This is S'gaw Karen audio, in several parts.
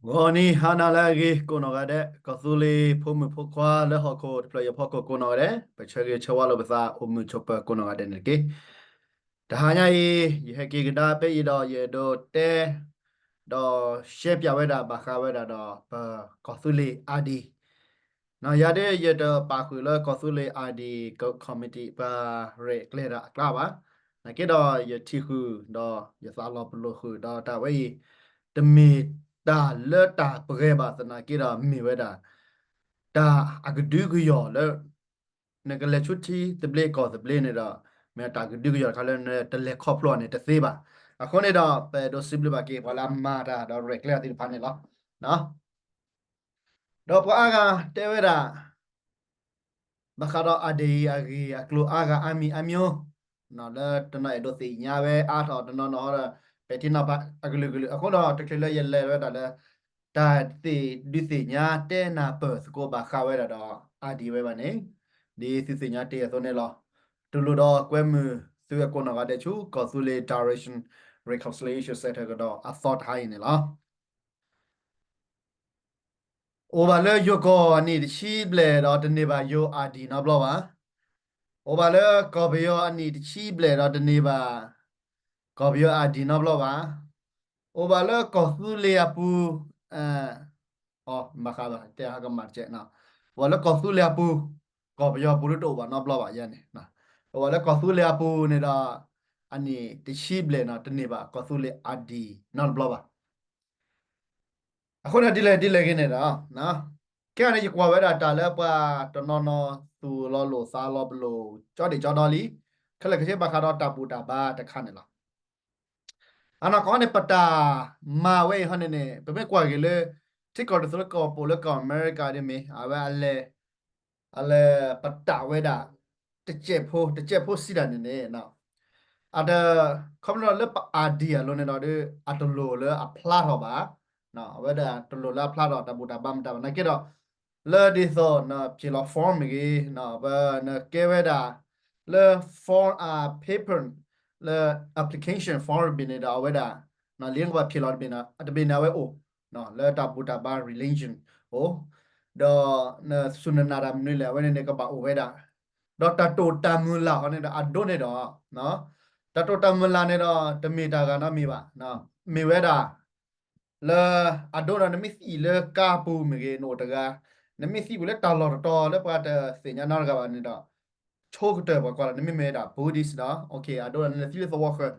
ဂီၤနံၤဟါနၤလၢအဂ့ၤ ကိးနီၢ်ဂၤဒဲး, ကီၢ်သူလ့ၤဖိမုၣ်ဖိခွါလၢဟီၣ်ခိၣ်တဖျၢၣ်အံၤအဖီခိၣ်ကိးနီၢ်ဂၤဒဲး, ပဆၢဂ့ၤဆၢဝါလိာ်ပသး အိၣ်မုာ်ဆိးပၢၤကိးနီၢ်ဂၤဒဲးန့ၣ်တက့ၢ်. တဟါညါအံၤ ယဟဲက့ၤကဒါဖဲအံၤဒီး ယအဲၣ်ဒိးတဲ ဒီးရှဲပၠးဝဲဒၣ်ဘၣ်ဃးဝဲဒၣ်ဒီး ပကီၢ်သူလ့ၤ ID နီၢ် ယၤဒ် ယတပာ်ဃုာ်လၢကီၢ်သူလ့ၤ ID committee ပှၤရဲၣ်ကျဲၤတၢ်အကျါဘၣ်. နာ်က့ဒီး ယထံၣ်ဃုာ် ဒီးယသးလီၤပလိာ်ဃုာ် ဒီးတၢ်ဝဲအံၤ တမ့ၢ်တၢ်လၢတၢ်ပှဲၤဘၣ်သနာ်က့ဒီး မ့ၢ်ဝဲဒၣ် တၢ်အကဒုကယီၢ်လၢ နကလဲၤဆူထံသဘျ့ကီၢ်သဘျ့န့ၣ်ဒီး မ့ၢ်တၢ်ကဒုကယီၢ်တခါလၢနတလဲၤခီဖျိန့ၣ်တသ့ဘၣ်. အဃိန့ၣ်ဒီး ပအဲၣ်ဒိးစံးဘျုးဘၣ်က့ၤ ပှၤလၢအမၤတၢ်ဒီးရဲၣ်ကျဲၤတၢ်သ့ၣ်တဖၣ်န့ၣ်လီၤ. ဒီးပှၤအါဂၤတဲဝဲဒၣ် ဘၣ်ဃးဒီး ID အဂ့ၢ်အကျိၤအါဂၤအါမံၤအါမံၤ လၢတနီၤအဲၣ်ဒိးသ့ၣ်ညါဝဲအါထီၣ် တနီၤနီၤဒီး ပဲာ်ထံနီၤဖးအကလုာ်ကလုာ် အဃိဒီးတချုးလၢယလဲၤဝဲဒၣ်လၢ တၢ်သ့ၣ်ဒုးသ့ၣ်ညါတဲနၢ်ပၢၢ်သကိးဘၣ်ဃးဝဲဒၣ်ဒီး ID ဝဲဘၣ်န့ၣ် ဒ်သုသ့ၣ်ညါတ့ၢ်အသိးန့ၣ်လီၤ. တူၢ်လိာ်ဒီးကွဲမုာ်သုဝဲကိးနီၢ်ဂၤဒဲးဆူ ကီၢ်သူလ့ၤ Direction Reconciliation Center ကဒီးအသီတဟါအံၤန့ၣ်လီၤ. အိၣ်ဘၣ်လၢယိၤကီၢ်အနံၣ်တဆံဘျဲၣ်ဒီးတန့ၢ်ဘၣ် ယိၤ ID နီတဘျီဘၣ်. အိၣ်ဘၣ်လၢကီၢ်ပယီၤအနံၣ်တဆံဘျဲၣ်ဒီးတန့ၢ်ဘၣ် ကီၢ်ပယီၤ ID နီတဘျီဘၣ်. အိၣ်ဘၣ်လၢကီၢ်သူလ့ၤအပူၤ အ ဘၣ်ဃးဘၣ် တဲဟးကမၣ်တကဲး, အိၣ်ဘၣ်လၢကီၢ်သူလ့ၤအပူၤ, ကီၢ်ပယီၤပူၤဒ်တအိၣ်ဘၣ်နီတဘျီဘၣ်ယဲန့ၣ်. အိၣ်ဘၣ်လၢကီၢ်သူလ့ၤအပူၤန့ၣ်ဒီး အနံၣ်တဆံဘျဲၣ်န့ၣ် တန့ၢ်ဘၣ်ကီၢ်သူလ့ၤ ID နီတဘျီဘၣ်. အဃိန့ၣ်ဒ်လဲၣ်ဒ်လဲၣ်ဂ့ၤန့ၣ်ဒီး ခဲအံၤန့ၣ် ယကွၢ်ဝဲဒၣ်တၢ်လၢပှၤတနီၤနီၤသူၣ်လီၤလိာ်သးလီၤပလိာ် ကၠီဒံၣ်ကၠီဒီလံ, ခဲလၢာ်ခဲဆ့ဘၣ်ဃးဒီးတၢ်ဘူၣ်တၢ်ဘါတခါန့ၣ်လီၤ. အနီၢ်ကီၢ်န့ၣ် ပတၢ်မၤဝဲအံၤဟီန့ၣ်န့ၣ် ပမ့ၢ်ကွၢ်က့ၤလၢ ထံကီၢ်တစိၤလၢကီၢ်ပူၤလၢကီၢ်အမဲရကၤဒ်မ့ၢ် အဝဲအလဲၤ အလဲၤပတၢ်ဝဲဒၣ် တစဲးဖိ တစဲးဖိစံးတၢ်န့ၣ်န့ၣ် အတ ခီဖျိလၢပ ID အလိၤန့ၣ်ဒီး အတလိၣ်လၢအဖျါထီၣ်ဘၣ်, အဝဲဒၣ်တလိၣ်လၢအဖျါထီၣ်တၢ်ဘူၣ်တၢ်ဘါမတၤဘၣ် နာ်က့ဒီး လၢဒ်သိးနဖျ့ၣ်လီၤ form မ့ၢ်ဂ့ၤ, နကဲဝဲဒၣ် လၢ form အ paper လၢ application form တဘ့ၣ်န့ၣ်ဒီး အဝဲဒၣ် လံကဘၣ်ဖျ့ၣ်လီၤတဘ့ၣ်န့ၣ် တဘ့ၣ်န့ၣ်အဝဲအိၣ် လၢတၢ်ဘူၣ်တၢ်ဘါ relation အိၣ်, ဒီးနစူၢ်နနာ်တၢ်မနုၤလဲၣ် အဝဲန့ၣ်န့ၣ်ကဘၣ်အိၣ်ဝဲဒၣ်, ဒီးတၢ်တိာ်တၢ်မုၢ်လၢ်ဟီန့ၣ်ဒီး အဒိန့ၣ်ဒီး တၢ်တိာ်တၢ်မုၢ်လၢ်န့ၣ်ဒီး တမ့ၢ်တၢ်ဂၤနီတမံၤဘၣ်, မ့ၢ်ဝဲဒၣ် လၢအဒိဒီး နမ့ၢ်သံလၢကါပူၤမ့ၢ်ဂ့ၤ နအိၣ်တဂၤ, နမ့ၢ်သံပူၤလၢတၢ်လီၢ်တတီၤလၢပှၤတသ့ၣ်ညါနီတဂၤဘၣ်န့ၣ်ဒီး ဆိကတၢၢ်ပှၤကွၢ်လီၤ နမ့မ့ၢ်ဝဲဒၣ် Buddhist ဒီး အဒိဒီးနသံလၢသဝီဃၢၤ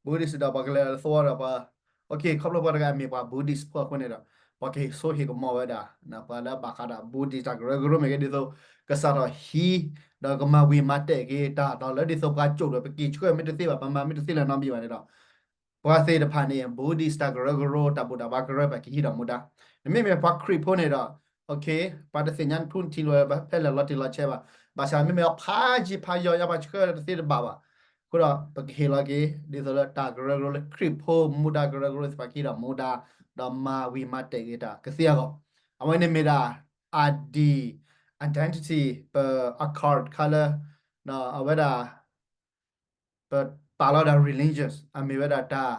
Buddhist ဒီး ပှၤကလဲၤလၢသဝီဒီးပှၤ ခီဖျိပှၤတဂၤမ့ၢ်ပှၤ Buddhist ဖိအဃိန့ၣ်ဒီး ပှၤကဟ့ၣ်စိဟ့ၣ်ကမီၤဝဲဒၣ် ပှၤလၢအဘၣ်ဃးဒီး Buddhist တၢ်ကရၢကရိမ့ၢ်ဂ့ၤ ဒ်သိး ကစးထီၣ်ဟံး ဒီးကမၤဝံၤမၤတဲာ်က့ၤတၢ်ဒီးလၢဒ်သိးပှၤကိာ်ဒီး ပက့ၤဆှၢမ့ၢ်တသ့ဘၣ် ပမၤမ့ၢ်တသ့လၢၤနီတမံၤဘၣ်န့ၣ်ဒီး ပှၤသ့ၣ်တဖၣ်န့ၣ် Buddhist တၢ်ကရၢကရိ တၢ်ဘူၣ်တၢ်ဘါကရၢ ပှၤကဟံးဒီးမူဒါ, နမ့မ့ၢ်ပှၤခရံာ်ဖိန့ၣ်ဒီး ပှၤတသ့ၣ်ညါနထူနထံးလၢၤ ဖဲလဲၣ်လီၤတံၢ်လီၤဆဲးဘၣ်, ဘၣ်ဆၣ်မ့မ့ၢ်အဖးယံၤဖးယီၤ ယပှၤဆှၢတသ့တဘၣ်ဘၣ်, အဃိဒီး ပကဟ့ၣ်လီၤက့ၤ ဒ်သိးလၢတၢ်ကရၢကရိလၢခရံာ်ဖိမူဒါကရၢကရိသ့ၣ်တဖၣ်ကဟံးဒီးမူဒါ, ဒီးမၤဝံၤမၤတဲာ်က့ၤတၢ်ကသ့အဂီၢ်, အဝဲန့ၣ်မ့ၢ်ဒၣ် ID, identity ပ အ card တခါလၢ အဝဲဒၣ် ပပာ်လီၤဒၣ် religions အမ့ၢ်ဝဲဒၣ်တၢ်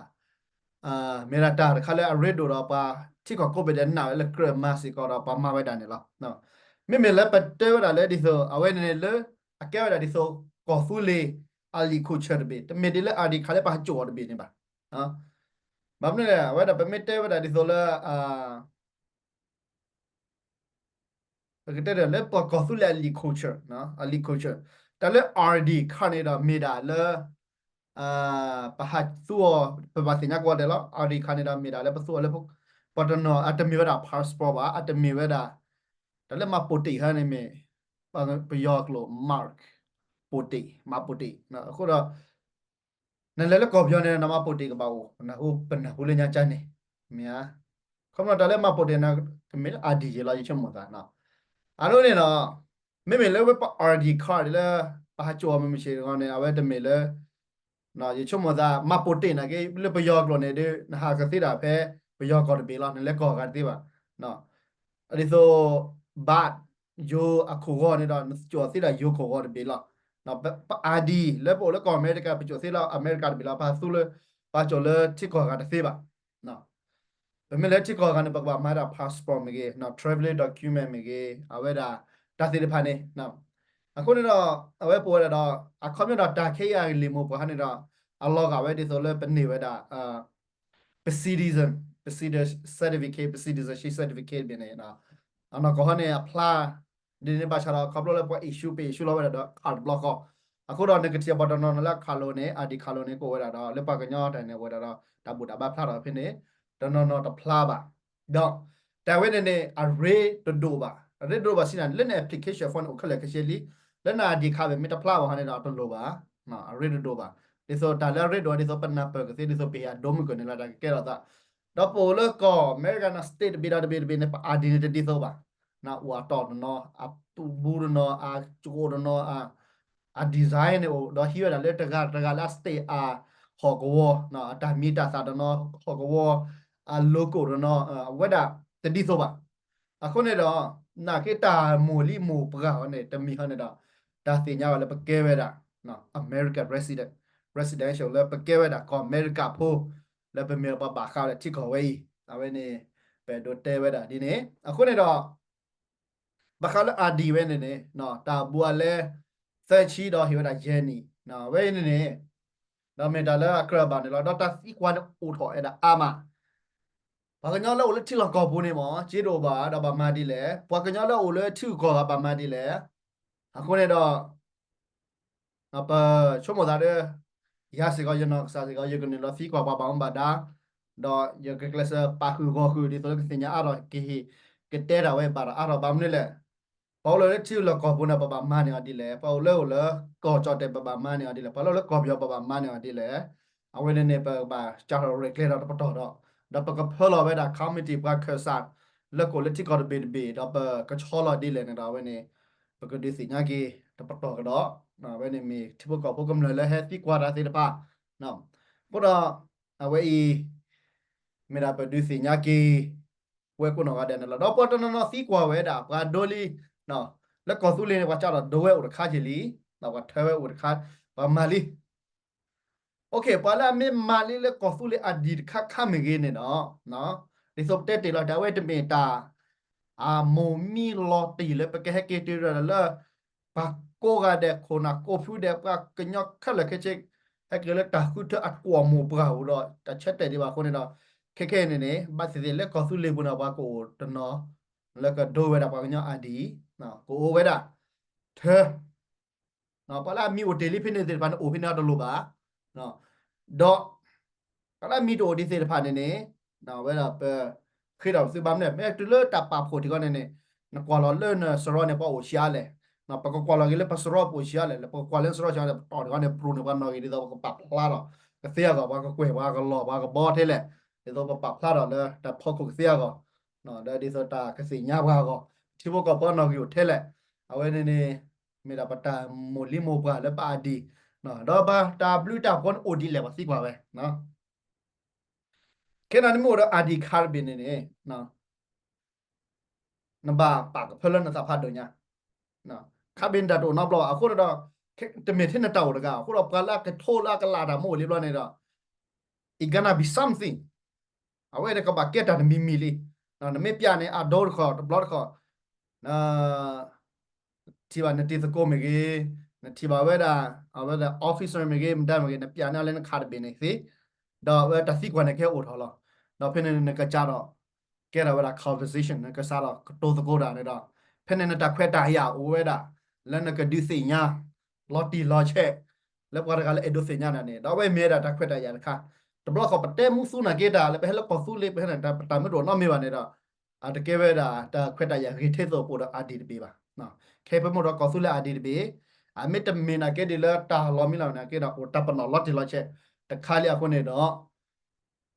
မ့ၢ်ဒၣ်တၢ်တခါလၢအရ့ဒိၣ်ဒီးပှၤထံကီၢ်ကိးဘ့ၣ်ဒဲးနာ်ဝဲလၢကြၢးမၤစ့ၢ်ကီးဒီးပှၤမၤဝဲဒၣ်န့ၣ်လီၤ. မ့မ့ၢ်လၢပတဲဝဲဒၣ်လၢဒ်သိး အဝဲန့ၣ်လၢ အကဲဝဲဒၣ်ဒ်သိး ကီၢ်သူလ့ၤအလံာ်ခိၣ်ဆၢၣ်တဘ့ၣ် တမ့ၢ်ဒ်လၢ ID ခါလၢပှၤဟးစိာ်အီၤတဘ့ၣ်န့ၣ်ဘၣ်. ဘၣ်မနုၤလဲၣ် အဝဲဒၣ်ပမ့ၢ်တဲဝဲဒၣ်ဒ်သိးလၢ ပကတဲဒီးလၢပကီၢ်သူလ့ၤအလံာ်ခိၣ်ဆၢၣ်, အလံာ်ခိၣ်ဆၢၣ်, တၢ်လၢ ID ခါန့ၣ်ဒီးမ့ၢ်ဒၣ်လၢ ပဟးသူအီၤ ပဘၣ်သ့ၣ်ညါကိးဂၤဒဲးလီၤ. ID ခါန့ၣ်ဒီးမ့ၢ်ဒၣ်လၢပသူအီၤလၢ ပှၤတနီၤ အတမ့ၢ်ဝဲဒၣ် passport ဘၣ်, အတမ့ၢ်ဝဲဒၣ် တၢ်လၢမၤပိာ်တ့ၢ်ခါန့ၣ်မ့ၢ် ပယီၤကျိာ် mark ပိာ်တ့ၢ် မၤပိာ်တ့ၢ်, အဃိဒီး နလဲၤလၢကီၢ်ပယီၤန့ၣ် နမၤပိာ်တ့ၢ်ကဘၣ်အိၣ် ပနၢ်ဟူလၢညါကၠါန့ၣ် မ့ၢ်ဧါ. ခီဖျိတၢ်လၢမၤပိာ်တ့ၢ်န့ၣ် ကမ့ၢ်လၢ ID ယဲလီၤ ယဆိကမိၣ်သး. အဒိန့ၣ်ဒီး မ့မ့ၢ်လၢဝဲပ ID card လၢ ပဟးစိာ်အီၤမ့ၢ်မုၢ်ဆ့ၣ်တဂီၤန့ၣ် အဝဲတမ့ၢ်လၢ ယဆိကမိၣ်သး မၤပိာ်တ့ၢ်နာ်က့ လၢပယီၤကျိာ်န့ၣ်ဒီး နဟးကသ့ဒၣ်ဖဲ ပယီၤကီၢ်တဘ့ၣ်လီၤ နလဲၤကီၢ်ဂၤတသ့ဘၣ်. ဒ်သိး ဘၣ် ယိၤအခိၣ်ဂီၤန့ၣ်ဒီး နစိာ်သ့ဒၣ်ယိၤခိၣ်ဂီၤတဘ့ၣ်လီၤ. ပ ID လၢပအိၣ်လၢကီၢ်အမဲရကၤ ပစိာ်သ့လၢအမဲရကၤတဘ့ၣ်လီၤ. ပဟးသူလၢ ပဟးစိာ်လၢထံကီၢ်ဂၤတသ့ဘၣ်. ပမ့ၢ်လဲၤထံကီၢ်ဂၤန့ၣ် ပကဘၣ်မၤဒၣ် passport မ့ၢ်ဂ့ၤ, traveling document မ့ၢ်ဂ့ၤ, အဝဲဒၣ်တၢ်သ့ၣ်တဖၣ်န့ၣ်, အဃိန့ၣ်ဒီး အဝဲပဝဲဒၣ်ဒီး အခီပညီဒီးတၢ်ခဲအံၤအဂ့ၢ်လံာ်မိၢ်ပှၢ်န့ၣ်ဒီး အလီၤဂာ်ဝဲဒ်သိးလၢပန့ၢ်ဝဲဒၣ် ပ citizen, ပ citizen certificate, ပ citizenship certificate န့ၣ်, အနီၢ်ကီၢ်ဟီန့ၣ် အဖျါ ဒ်န့ၣ်ဘၣ်ဆၣ်ဒီး ခီဖျိလၢပှၤ issue ပ issue လီၤဝဲဒၣ်ဒီး card တဘျီဃီ, အဃိဒီးနကထံၣ်ပှၤတနီၤနီၤလၢ card လိၤန့ၣ် ID card လိၤန့ၣ် ကအိၣ်ဝဲဒၣ်ဒီး လၢပှၤကညီတၢ်န့ၣ် အိၣ်ဝဲဒၣ်ဒီး တၢ်ဘူၣ်တၢ်ဘါဖျါထီၣ်ဖဲန့ၣ် တနီၤနီၤတဖျါဘၣ်. ဒီး တၢ်ဝဲန့ၣ်န့ၣ် အရ့တဒိၣ်ဘၣ်, အရ့တဒိၣ်ဘၣ်စံးနၤ လၢန application form န့ၣ် အိၣ်ခဲလၢာ်ခဲဆ့လံ, လၢန ID card မ့ၢ်တဖျါဘၣ်ဟီန့ၣ်ဒီး တလိၣ်ဘၣ်, အရ့တဒိၣ်ဘၣ်. ဒ်သိးတၢ်လၢအရ့ဒိၣ် ဒ်သိးပနၢ်ပၢၢ်ကသ့ ဒ်သိးပဟ့ၣ်အဒိမုၢ်ကၢၢ်န့ၣ်လၢတၢ်ကကဲထီၣ်သး ဒီးပအိၣ်လၢကီၢ်အမဲရကၤန့ၣ် state တဘ့ၣ်ဒီးတဘ့ၣ်တဘ့ၣ်န့ၣ် ပ ID န့ၣ်တဒ်သိးဘၣ်. အိၣ်အတီၢ်တနီၤ, အပူတနီၤ, အကအိၣ်တနီၤ, အ design န့ၣ်အိၣ် ဒီးဟံးဝဲဒၣ်လၢတဂၤတဂၤလၢအ state အဟီၣ်ကဝီၤ, အတၢ်မံၤတၢ်သၣ်တနီၤ ဟီၣ်ကဝီၤ, အ logo တနီၤ, အဝဲဒၣ်တဒ်သိးဘၣ်. အဃိန့ၣ်ဒီး နာ်က့တၢ်မိၢ်လံမိၢ်ပှၢ်အီၤန့ၣ် တမံၤဟီန့ၣ်ဒီး တၢ်သ့ၣ်ညါအီၤလၢပကဲဝဲဒၣ် American resident, residential လၢပကဲဝဲဒၣ်ကီၢ်အမဲရကၤဖိ လၢပမ့ၢ်ပှၤဘၣ်ဃးဒီးထံကီၢ်ဝဲအံၤ, အဝဲန့ၣ် ပအဲၣ်ဒိးတဲဝဲဒၣ်ဒ်န့ၣ်. အဃိန့ၣ်ဒီး ဘၣ်ဃးလၢ ID ဝဲန့ၣ်န့ၣ် တၢ်ဘူးအလဲ သၢဆံဒီးဟ့ၣ်ဝဲဒၣ်ယဲၢ်နံၣ်, ဝဲအံၤန့ၣ်န့ၣ် ဒီးမ့ၢ်တၢ်လၢအကြၢးဘၣ်န့ၣ်လီၤ. ဒီးတၢ်သံကွၢ်န့ၣ်အိၣ်ထီၣ်ဝဲဒၣ်အါမး ပှၤကညီလၢအိၣ်လၢထံလီၢ်ကီၢ်ပူၤန့ၣ်မ့ၢ် စ့တအိၣ်ဘၣ်ဒီးဘၣ်မၤဒ်လဲၣ်, ပှၤကညီလၢအိၣ်လၢထံဂုၤကီၢ်ဂၤဘၣ်မၤဒ်လဲၣ်. အဃိန့ၣ်ဒီး ပဆိကမိၣ်သးဒီး ယၤစ့ၢ်ကီး ယနီၢ်ကစၢ်စ့ၢ်ကီး ယကနုာ်လီၤသံကွၢ်ပှၤဘၣ်မူဘၣ်ဒါ, ဒီးယကကျဲးစၢးပာ်ဃုာ်ဂီၢ်ဃုာ် ဒ်သိးလၢကသ့ၣ်ညါအါထီၣ် ကဟ့ၣ်ကတဲတၢ်ဝဲဘၣ်ဒီးအါထီၣ် ဘၣ်မနုၤလဲၣ်. ပှၤအိၣ်လၢထံလီၢ်ကီၢ်ပူၤန့ၣ် ပဘၣ်မၤန့ၢ်အီၤဒ်လဲၣ်, ပှၤအိၣ်လၢအိၣ်လၢကီၢ်ကၠီၣ်တဲာ် ပဘၣ်မၤန့ၢ်အီၤဒ်လဲၣ်, ပှၤလၢအိၣ်လၢကီၢ်ပယီၤ ပဘၣ်မၤန့ၢ်အီၤဒ်လဲၣ်. အဝဲန့ၣ်န့ၣ် ပကဘၣ်စးထီၣ်ရဲၣ်ကျဲၤဒီးတပတီၢ်ဒီး ဒီးပကဖၢလီၤဝဲဒၣ် committee ပှၤခၢၣ်စး လၢကအိၣ်လၢထံကီၢ်တဘ့ၣ်တဘ့ၣ် ဒီးပကဆီလီၤဒ်လဲၣ်န့ၣ်ဒီး အဝဲန့ၣ် ပကဒုးသ့ၣ်ညါက့ၤတပတီၢ်ကဒီး, အဝဲန့ၣ်မ့ၢ်ထံဖိကီၢ်ဖိကမျၢၢ်လၢဟဲသံကွၢ်တၢ်သ့ၣ်တဖၣ်, အဃိဒီး အဝဲအံၤ မ့ၢ်ဒၣ်ပဒုးသ့ၣ်ညါက့ၤ ဝဲကိးနီၢ်ဂၤဒဲးန့ၣ်လီၤ. ဒီးပှၤတနီၤနီၤသံကွၢ်ဝဲဒၣ် ပှၤဒိလံ, လၢကီၢ်သူလ့ၤန့ၣ် ပှၤစးထီၣ်ဒိဝဲအိၣ်တခါက့ၤလံ, ဒီးပှၤထၢဝဲအိၣ်တခါ, ပှၤမၤလံ OK, ပှၤလၢအမ့ၢ်မၤလံလၢကီၢ်သူလ့ၤ ID တခါခါမ့ၢ်ဂ့ၤန့ၣ်ဒီး, ဒ်သိးပတဲတ့ၢ်လီၤ တၢ်ဝဲတမ့ၢ်တၢ် အမိၢ်မံလီၤတံၢ်လၢပကဟဲက့ၤတုၤဒီးလၢ ပှၤကိးဂၤဒဲး ခိၣ်နၢ်ကိးဖုဒဲး ပှၤကညီခဲလၢာ်ခဲဆ့ ဟဲက့ၤလၢတၢ်ဃုထၢအကွီၢ်မိၢ်ပှၢ်ပူၤဒီး တၢ်ဆၢတဲာ်ဒံးဘၣ်အဃိန့ၣ်ဒီး ခဲခဲအံၤန့ၣ်န့ၣ် ဘၣ်သ့ၣ်သ့ၣ်လၢကီၢ်သူလ့ၤပူၤန့ၣ် ပှၤကအိၣ်တနီၤ လၢကဒိဝဲဒၣ်ပှၤကညီ ID, ကအိၣ်ဝဲဒၣ် ထၢ ပှၤလၢအမံၤအိၣ်တ့ၢ်လံဖဲန့ၣ်သ့ၣ်တဖၣ်န့ၣ် အိၣ်ဖဲန့ၣ်အတလိၣ်ဘၣ်, ဒီး ပှၤလၢအမံၤတအိၣ်ဒံးသ့ၣ်တဖၣ်န့ၣ်န့ၣ် ဝဲဒၣ်ပ ဃ့ထီၣ်ပသုဘၣ်မနုၤလဲၣ် မ့ၢ်တုၤလၢတၢ်ပာ်ဖှိၣ်ထံကီၢ်န့ၣ်န့ၣ် နကွၢ်လီၤလၢနစရီန့ၣ် ပှၤအိၣ်ဆံးအါလဲၣ်, ပကကွၢ်လီၤက့ၤလၢပစရီပအိၣ်ဆံးအါလဲၣ်, လၢပကကွၢ်လၢနစရီဆံးအါလဲၣ် ပတီၢ်ထံကီၢ်န့ၣ် ပရူၢ်န့ၣ်ပှၤနီၣ်ဂံၢ်ဒ်သိးပကပာ်ဖျါထီၣ် ကသ့အဂီၢ် ပှၤကကွဲၢ်ပှၤကလီၢ်ပှၤကဘီထဲလဲၣ်, ဒ်သိးပပာ်ဖျါထီၣ်လၢတၢ်ဖီခိၣ်ကသ့အဂီၢ် ဒီးဒ်သိးတၢ်ကသ့ၣ်ညါပှၤအဂီၢ် ထံဖိကီၢ်ဖိအနီၣ်ဂံၢ်အိၣ်ထဲလဲၣ်, အဝဲန့ၣ်န့ၣ် မ့ၢ်ဒၣ်ပတၢ်မိၢ်လံမိၢ်ပှၢ်လၢပ ID, ဒီးပတၢ်ဘျုးတၢ်ဖှိၣ်န့ၣ်အိၣ်ဒ်လဲၣ် ပှၤသံကွၢ်ဝဲ ခဲအံၤနမ့ၢ်အိၣ်ဒီး ID card တဘ့ၣ်န့ၣ်န့ၣ် နဘၣ်ပာ်ကဖၢလၢနသးဖးဒိၣ်ညါ, card တဘ့ၣ်န့ၣ်တၢ်တအိၣ်နီတဘျီဘၣ် အဃိဒီး တမ့ၢ်ထဲနတၢ်အိၣ်တဂၤ အဃိဒီးပှၤလၢအကထိလၢအကလးတၢ်မ့ၢ်အိၣ်လံဘျီန့ၣ်ဒီး it gonna be something, အဝဲန့ၣ်ကဘၣ်ကဲတၢ်တမံၤမံၤလံ, နမ့ၢ်ပျဲန့ၣ် အဒိတခီ တဘျီတခီ ထံၣ်ဘၣ်နတံၤသကိးမ့ၢ်ဂ့ၤ, နထံၣ်ဘၣ်ဝဲဒၣ် အဝဲဒၣ် officer မ့ၢ်ဂ့ၤ မတၤမ့ၢ်ဂ့ၤ နပျဲန့ၢ်အီၤလၢန card တဘ့ၣ်န့ၣ်သ့, ဒီးအဝဲတၢ်သံကွၢ်န့ၣ်ကဟဲအိၣ်ထီၣ်လီၤ, ဒီးဖဲန့ၣ်နကစးဒီး ကဲထီၣ်ဝဲဒၣ် conversation နကစးဒီးကတိၤသကိးတၢ်န့ၣ်ဒီး ဖဲန့ၣ်နတၢ်ခွဲးတၢ်ယာ်အိၣ်ဝဲဒၣ် လၢနကဒုးသ့ၣ်ညါ လီၤတံၢ်လီၤဆဲး လၢပှၤတဂၤလၢအဲၣ်ဒိးသ့ၣ်ညါနၤန့ၣ် ဒီးအဝဲမ့ၢ်ဝဲဒၣ်တၢ်ခွဲးတၢ်ယာ်တခါ, တဘျီဃီပတဲမူသူနာ်က့တၢ်လၢပဟဲလၢကီၢ်သူလ့ၤ ပဟဲန့ၣ် ပတၢ်မ့ၢ်တအိၣ်နီတမံၤဘၣ်န့ၣ်ဒီး အတကဲဝဲဒၣ်တၢ်ခွဲးတၢ်ယာ်ဂ့ၤထဲသိးပအိၣ်ဒီး ID တဘ့ၣ်ဘၣ်. ခဲအံၤပမ့ၢ်အိၣ်ဒီးကီၢ်သူလ့ၤ ID တဘ့ၣ်, အမ့ၢ်တမ့ၢ်နာ်က့ဒ်လၢတၢ်လီၤမံလီၤနာ်က့ဒီး အိၣ်တၢ်ပနီၣ်လီၤတံၢ်လီၤဆဲးတခါလံအဃိန့ၣ်ဒီး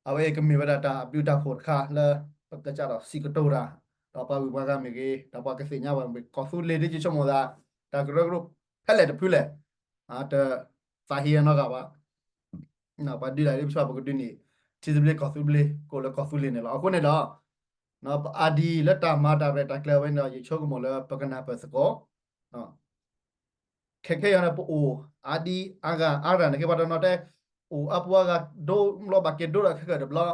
အဝဲအံၤကမ့ၢ်ဝဲဒၣ်တၢ်ဘျုးတၢ်ဖှိၣ်တခါလၢ ပကစးဒီးစံးကတိၤတၢ် ဒီးပှၤဂုၤပှၤဂၤမ့ၢ်ဂ့ၤ ဒီးပှၤကသ့ၣ်ညါပှၤမ့ၢ်ဂ့ၤ ကီၢ်သူလ့ၤဒ်ယဆိကမိၣ်သး တၢ်ကရၢကရိဖဲလဲၣ်တဖုလဲၣ် တသးဟ့အနီတဂၤဘၣ်. ပှၤဒုးတၢ်ဒ်ပဆိပကဒုးန့ၣ် ထံသဘျ့ကီၢ်သူဘျ့ ကအိၣ်လၢကီၢ်သူလ့ၤန့ၣ်လီၤ. အဃိန့ၣ်ဒီး ပ ID လၢတၢ်မၤတၢ်ရဲၣ်တၢ်ကျဲၤဝဲန့ၣ်ဒီး ယဆိကမိၣ်လၢပကနၢ်ပၢၢ်သကိး ခဲခဲအံၤန့ၣ် ပအိၣ် ID အါဂၤအါဂၤန့ၣ် ကဲပှၤတနီၤတဲ အိၣ်အါပူၤအါဂၤဒိဘျီဘၣ်က့ၤဒိဒီးခဲကၢၣ်တဘျီ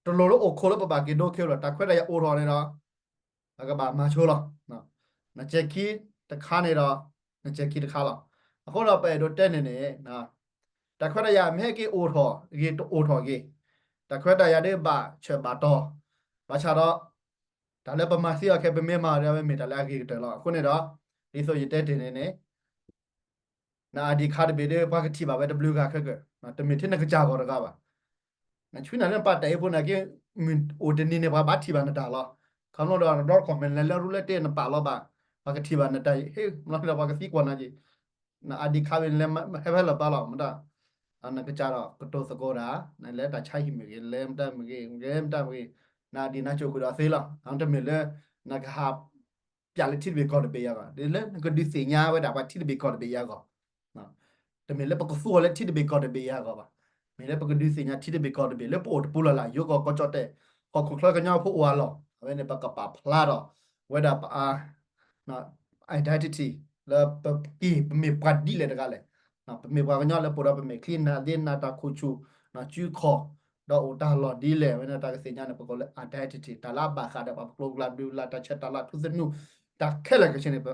တလိၣ်လၢအိၣ်ခိးလၢပဘၣ်က့ၤဒိခဲလၢာ်လီၤ. တၢ်ခွဲးတၢ်ယာ်အိၣ်ထီၣ်န့ၣ်ဒီး အကဘၣ်မၤဆိလီၤ. နစဲၤခံတခါန့ၣ်ဒီး နစဲၤခံတခါလီၤ. အဃိဒီး ပအဲၣ်ဒိးတဲန့ၣ်န့ၣ် တၢ်ခွဲးတၢ်ယာ်မ့ၢ်ဟဲက့ၤအိၣ်ထီၣ်ဂ့ၤ တအိၣ်ထီၣ်ဂ့ၤ, တၢ်ခွဲးတၢ်ယာ်ဒ်ဘၣ်ဆၢဘၣ်တီၢ်, ဘၣ်ဆၣ်ဒီး တၢ်လၢပမၤသံအီၤခဲ ပမ့ၢ်မၤဒီး အဝဲမ့ၢ်တၢ်လၢအဂ့ၤကတၢၢ်လီၤ. အဃိန့ၣ်ဒီး ဒ်သိးယတဲတ့ၢ်န့ၣ်န့ၣ် န ID card တဘ့ၣ်ဒီး ပှၤကထံၣ်ဘၣ်ဝဲတဘျုးဂၤခဲကၢၢ်, တမ့ၢ်ထဲနကစၢ်ဂီၢ်တဂၤဘၣ်. နဆူနၤလၢနပာ်တၢ်အ့ၣ်ဖိနာ်က့ မ့ၢ်အိၣ်တနံၤန့ၣ် ပှၤဘၣ်ထံၣ်ဘၣ်နတၢ်လီၤ. ခီဖျိဒီး န document လဲၤလၢရူလဲၣ်တ့ၢ်နပာ်လီၤဘၣ်, ပှၤကထံၣ်ဘၣ်နတၢ်အ့ၣ်, ဟ့ၣ် မ့ၢ်လီၤဒီး ပှၤကသံကွၢ်နၤက့ၤ န ID card ဝဲန့ၣ်လဲၤ ဟဲဖဲလဲၣ်ပာ်လီၤ မတၤ နကစၢ်ဒီးကတိၤသကိးတၢ်, နလဲၤတၢ်ဆါဟံၣ်မ့ၢ်ဂ့ၤ, လဲၤမတၤမ့ၢ်ဂ့ၤ, လဲၤမတၤမ့ၢ်ဂ့ၤ, န ID နါစိၤဃုာ်ဒီးသ့လီၤ. တမ့ၢ်လၢ နကဟး ပျးလၢထံတဘ့ၣ်ကီၢ်တဘ့ၣ်ယၤအဂီၢ်, ဒ်လၢနကဒုးသ့ၣ်ညါဝဲဒၣ်ပှၤထံတဘ့ၣ်ကီၢ်တဘ့ၣ်ယၤအဂီၢ်, တမ့ၢ်လၢပကသူအီၤလၢထံတဘ့ၣ်ကီၢ်တဘ့ၣ်ယၤအဂီၢ်ဘၣ်. မ့ၢ်လၢပကဒုးသ့ၣ်ညါထံတဘ့ၣ်ကီၢ်တဘ့ၣ် လၢပအိၣ်တပူၤလၢ်လၢ် ယိၤကီၢ်ကီၢ်ကၠီၣ်တဲၣ် ဟီၣ်ခိၣ်ချၢကညီဖိအိၣ်အလီၢ်, အဝဲန့ၣ် ပကပာ်ဖျါထီၣ်ဝဲဒၣ်ပ identity လၢပက့ၤ ပမ့ၢ်ပှၤဒ်လဲၣ်တဂၤလဲၣ်. ပမ့ၢ်ပှၤကညီလၢပအိၣ်ဒီး ပမဲာ်ချံ နၢ်ဒ့ နၢ်တၢ်ခိၣ်ဆူၣ် စုခီၣ်, ဒီးအိၣ်တၢ်လီၢ်ဒ်လဲၣ်, အဝဲန့ၣ်တၢ်ကသ့ၣ်ညါန့ၣ် ပကိးလၢ identity, တၢ်လၢအဘၣ်ဃးဒီးပှၤပကျိၤပကျါ ဘျုးလၢ်တၢ်ဆဲးတၢ်လၤထူသနူ, တၢ်ခဲလၢာ်ခဲဆ့န့ၣ် ပ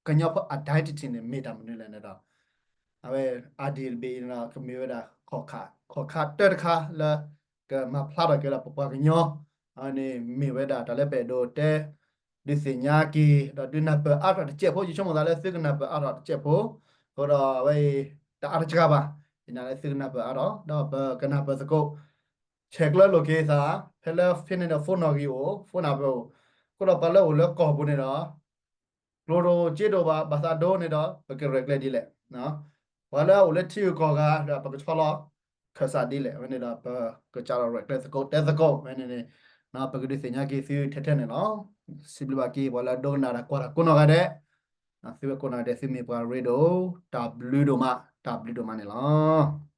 ကညီဖိ identity န့ၣ် မ့ၢ်တၢ်မနုၤလဲၣ်န့ၣ်ဒီး အဝဲ ID တဘ့ၣ်အံၤန့ၣ်ဒီး ကမ့ၢ်ဝဲဒၣ် ခီၣ်ခါတၢတခါလၢ ကမၤဖျါထီၣ်က့ၤဒီးပပှၤကညီ, အဝဲန့ၣ်မ့ၢ်ဝဲဒၣ်တၢ်လၢပအဲၣ်ဒိးတဲ ဒုးသ့ၣ်ညါက့ၤ ဒီးဒုးနၢ်ပၢၢ်အါထီၣ်တစဲးဖိ, ယဆိကမိၣ်သးလၢသုကနၢ်ပၢၢ်အါထီၣ်တစဲးဖိ, အဃိဒီးအဝဲအံၤ တအါတစှၤဘၣ်, ယနာ်လၢသုကနၢ်ပၢၢ်အါထီၣ် ဒီးပကနၢ်ပၢၢ်သကိး ဆဲးကျၢလိာ်က့ၤသး, ဖဲလၢဖဲန့ၣ်ဒီး phone နီၣ်ဂံၢ်အိၣ်, phone နၢ်ပၢၢ်အိၣ်, အဃိဒီးပှၤလၢအိၣ်လၢကီၢ်ပူၤန့ၣ်ဒီး ကျိၣ်ဒိၣ်စ့ဒိၣ်ဘၣ် ဘၣ်သးဒိန့ၣ်ဒီး ပကရဲၣ်ကျဲၤဒ်လဲၣ်. ပှၤလၢအအိၣ်လၢထံဂုၤကီၢ်ဂၤဒီး ပကဆီလီၤခၢၣ်စးဒ်လဲၣ်. အဝဲန့ၣ်ဒီး ပကစးထီၣ်ရဲၣ်ကျဲၤသကိးတဲသကိး, အဝဲန့ၣ်န့ၣ် ပကဒုးသ့ၣ်ညါက့ၤသုထဲထဲန့ၣ်လီၤ. စံးဘျုးဘၣ်က့ၤ ပှၤလၢအဒိကနၣ်တၢ်ကွၢ်တၢ်ကိးနီၢ်ဂၤဒဲး, သုဝဲကိးနီၢ်ဂၤဒဲး သုမ့ၢ်ပှၤရ့ဒိၣ်, တၢ်ဘျုးဒိၣ်မး, တၢ်ဘျုးဒိၣ်မးန့ၣ်လီၤ.